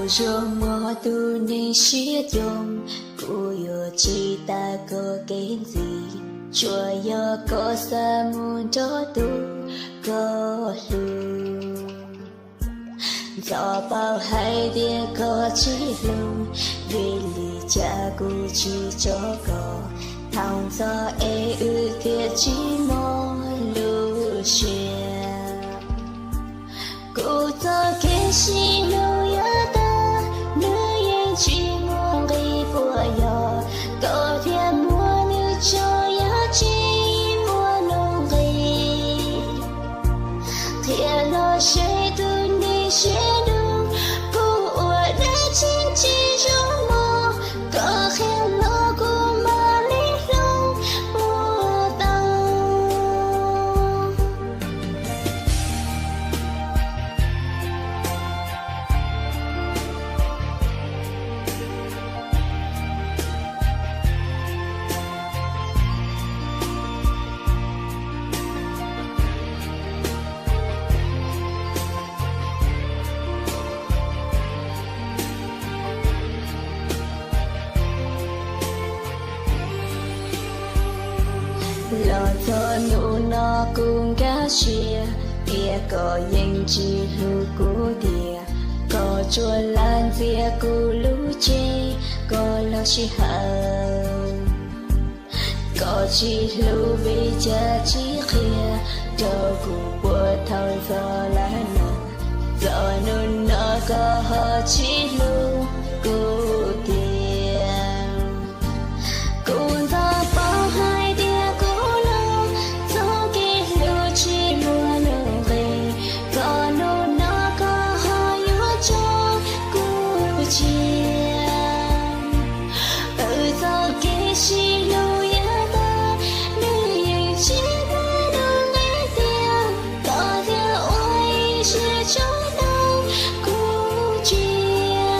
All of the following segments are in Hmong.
Zoo mog tus neeg siab coob, kuv yuav tsis tas koj kev ntxiv, tsuas yog koj xav mus nrog tus koj hlub. Ntxov paub hais tias koj tsis hlub, vim li cas kuv tsis tso koj, thaum ntxov es wb thiaj tsis mob lub siab. Kuv txoj kev sib hlub yuav tag, nws yeej tsis muaj nqis puas yog, koj thiaj muab nws tso, yog tsis muaj nuj nqis. Qhia los seb tus neeg siab dub, kuv ua dab tsi tsis zoo mog, koj qhia los kuv mam li hloov ua tau. Los txog hnub no kuv nkag siab, tias koj yeej tsis hlub kuv tiag, koj tsuas lam ntxias kuv lub cev, koj lub sij hawm. Koj tsis hlub vim cas tsis qhia rau kuv puas thaum ntxov lawm no, txog hnub no koj ho tsis hlub kuv tiag. Kuv ntxov paub hais tias kuv los txoj kev hlub tsis muaj nuj nqis, txog hnub no koj ho yuav tso kuv cia. Wb txoj kev sib hlub yuav tag, nws yeej tsis muaj nuj nqis tiag, koj thiaj ua ib siab tso tau kuv cia.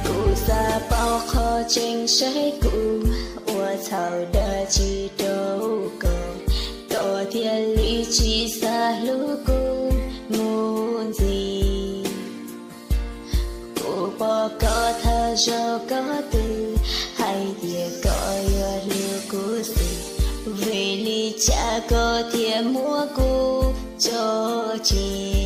Kuv xav paub qhov tseeb saib kuv ua txhaum dab tsi rau koj, koj thiaj li tsis xav hlub kuv mus ntxiv. Kuv pom koj thawj zaug koj twb hais tias koj yuav hlub kuv xwb, vim li cas koj thiaj muab kuv tso cia?